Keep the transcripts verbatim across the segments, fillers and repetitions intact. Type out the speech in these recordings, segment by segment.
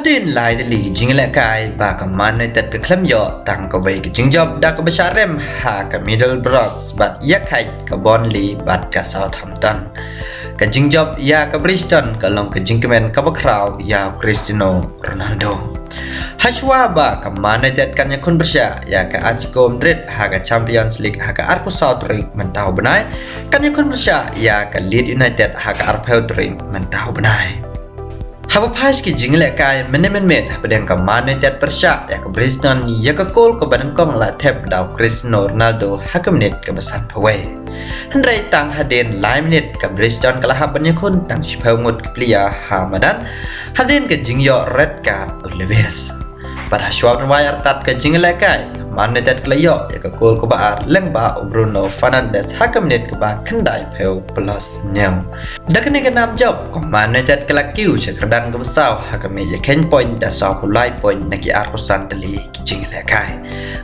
Hadien lai tylli ki jingïalehkai ba ka Man United ka khlem ïoh tang kawei ka jingjop da kaba shah rem ha ka Middlesbrough bad ïakhaid ka Burnley bad ka Southampton. Ka jingjop ïa ka Brighton ka long ka jingkmen kaba khraw ïa u Cristiano Ronaldo. Hashwa ba ka Man United kan ïakhun pyrshah ïa ka Atletico Madrid ha ka Champions League ha ka arphew saw tarik mynta u bnai, kan ïakhun pyrshah ïa ka Leeds United ha ka arphew tarik mynta u bnai. Haba phai sha ki jingïalehkai mynne mynmiet, hapdeng ka Man United pyrshah ïa ka Brighton ïa ka kol kaba nyngkong la thep da u Cristiano Ronaldo ha ka minit kaba sanphew wei. Hynrei tang hadien lai minit ka Brighton ka la hap ban ïakhun tang shiphew ngut ki player ha madan hadien ka jingïoh red card u Lewis. Bad hashwa ban wai artat ka jingïalehkai, Man United ka la ïoh ïa ka kol kaba ar lyngba u Bruno Fernandes ha ka minit kaba khyndaiphew plus hynñiew. Da kane ka nam jop, ka Man United ka la kiew sha kyrdan kaba saw ha ka miej ïakheiñ point da sawphew lai point na ki arphew san tylli ki jingïalehkai.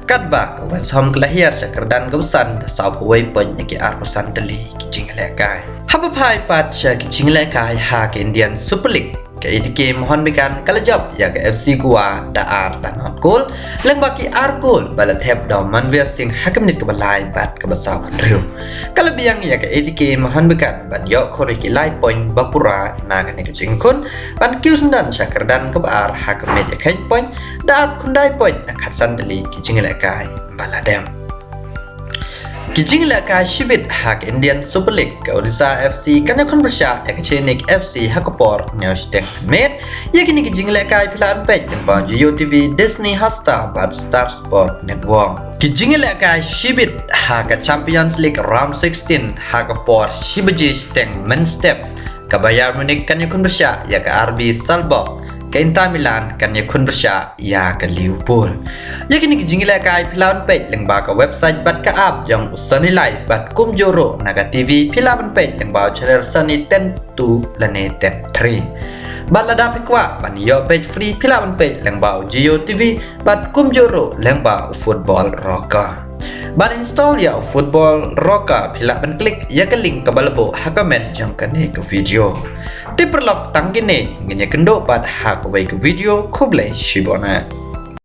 Katba ka West Ham ka la hiar sha kyrdan kaba san da sawphew wei point na ki arphew san tylli ki jingïalehkai. Haba phai pat sha ki jingïalehkai ha ka Indian Super League, ka A T K Mohun Bagan ka la jop ïa ka F C Goa da ar la not kol, lyngba ki ar kol ba la thep da u Manvir Singh ha ka minit kaba lai bad kaba sawphew hynriew. Ka la biang ïa ka A T K Mohun Bagan ban ïoh khur ïa ki lai point ba pura na kane ka jingïakhun ban kiew syndon sha kyrdan kaba ar ha ka miej ïakheiñ point da arphew khyndai point na khatsan tylli ki jingïalehkai ba la dem. Ki jingïalehkai shibit ha ka Indian Super League, ka Odisha F C kan ïakhun pyrshah ïa ka Sainik F C ha ka por hynñiew shiteng mynmiet. Ïa kine ki jingïalehkai phi lah ban peit lyngba u Jio T V, Disney Hotstar bad Star Sport Network. Ki jingïalehkai shibit ha ka Champions League round sixteen ha ka por shi baje shiteng mynstep, ka Bayern Munich kan ïakhun pyrshah ïa ka R B Salzburg, ka Inter Milan kan ïakhun pyrshah ïa ka Liverpool. Ïa kine ki jingïalehkai phi lah ban peit lyngba ka website bad ka app jong u Sony Live bad kumjuh ruh na ka T V phi lah ban peit lyngba u channel Sony ten two lane ten three. Bad lada phi kwah ban ïoh peit free phi lah ban peit lyngba u Jio T V bad kumjuh ruh lyngba u Football Rocker. Ban install ïa u Football Rocker phi lah ban click ïa ka link kaba la buh ha comment jong kane ka video. Te paralok, tang kine ngin ïakynduh pat ha kawei ka video, khublei shibun.